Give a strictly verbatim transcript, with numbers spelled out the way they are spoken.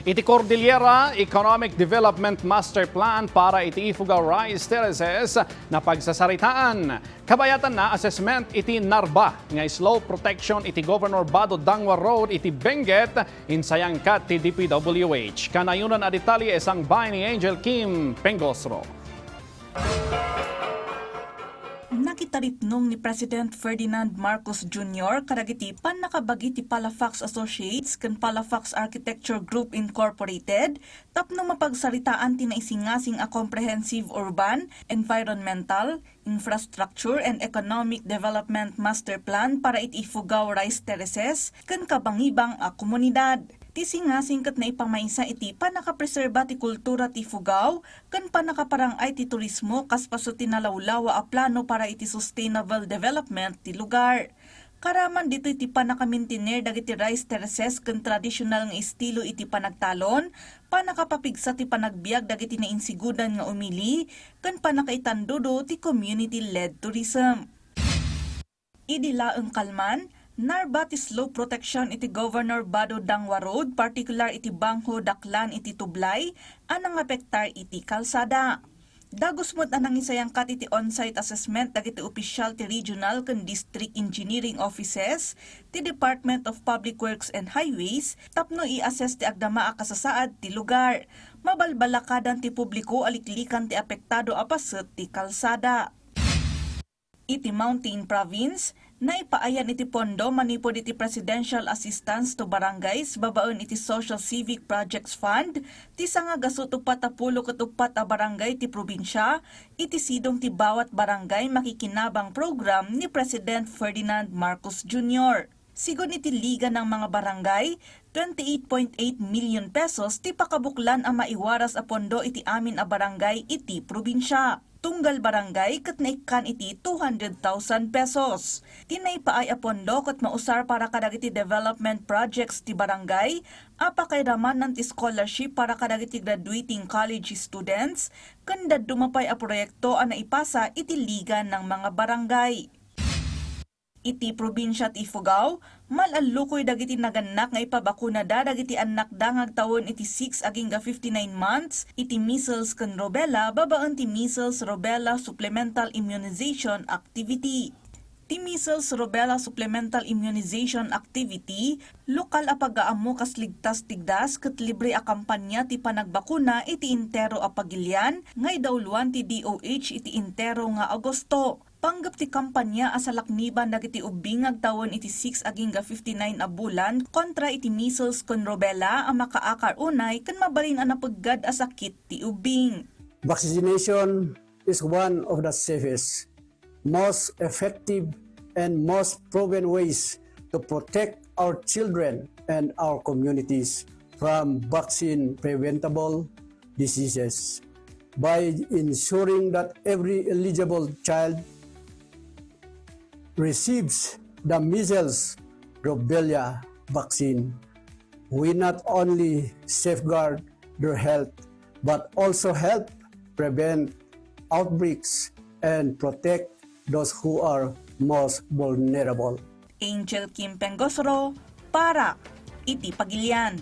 Iti Cordillera Economic Development Master Plan para iti Ifugao Rice Terraces, napagsasaritaan. Kabayatanna assessment iti NARBA nga slope protection iti Governor Bato Dangua Road iti Benguet, insayangkat ti D P W H. Kanayonan a detalye, sangbaen ni Angel Kim Pengosro. Nakitaripnong ni President Ferdinand Marcos Junior kadagiti pannakabagi ti Palafox Associates ken Palafox Architecture Group Incorporated tapno mapagsaritaan ti naisingasing a Comprehensive Urban, Environmental, Infrastructure and Economic Development Master Plan para iti Ifugao Rice Terraces ken kabangibang a komunidad. Ti singasing ket naipamaysa iti pannakapreserba ti kultura ti Ifugao ken pannakaparang-ay ti turismo kas paso ti nalawlawa a plano para iti sustainable development ti lugar. Karaman ditoy ti pannakamintener dagiti rice terraces ken tradisyonal nga estilo iti panagtalon, pannakapapigsa ti panagbiag dagiti nainsigodan nga umili, ken pannakaitandudo ti community-led tourism. Idi laeng kalman, narba ti slope protection iti Governor Bato Dangua Road, partikular iti bangho daklan iti tublay a nangapektar iti kalsada. Dagus met a nangisayangkat iti on-site assessment dagiti opisyal ti regional ken district engineering offices ti Department of Public Works and Highways tapno i-assess ti agdama a kasasaad ti lugar. Mabalbalakadan ti publiko a liklikan ti apektado a paset ti kalsada. Iti Mountain Province, naipaayan iti pondo manipud iti Presidential Assistance to Barangays babaen iti Social Civic Projects Fund ti sangagasu't uppat a pulo ket uppat a barangay ti probinsia iti Sidong ti Bawat Barangay Makikinabang Program ni President Ferdinand Marcos Junior. Sigun iti Liga ng mga Barangay, twenty-eight point eight million pesos ti pakabuklan a maiwaras a pondo iti amin a barangay iti probinsia. Tunggal barangay ket naikkan iti two hundred thousand pesos. Ti naipaay a pondo ket mausar para kadagiti development projects ti barangay a pakairamanan ti scholarship para kadagiti graduating college students ken dadduma pay a proyekto a naipasa iti Liga ng mga Barangay. Iti probinsia ti Ifugao, mal-allukoy dagiti nagannak nga ipabakunada dagiti annakda nga agtawen iti six agingga fifty-nine months iti measles ken rubella babaen ti measles rubella supplemental immunization activity. Ti measles rubella supplemental immunization activity, lokal a pagaammo kas ligtas ti gas ket libre a kampanya ti panagbakuna iti entero a pagilian nga idauloan ti D O H iti entero nga Agosto. Panggep ti kampanya a salakniban dagiti ubbing nga agtawen iti six agingga fifty-nine a bulan kontra iti measles ken rubella a makaakar unay ken mabalin a napeggad a sakit ti ubbing. Vaccination is one of the safest, most effective, and most proven ways to protect our children and our communities from vaccine preventable diseases by ensuring that every eligible child receives the measles rubella vaccine. We not only safeguard their health but also help prevent outbreaks and protect those who are most vulnerable. Angel Kim Pengosro para iti Pagilian.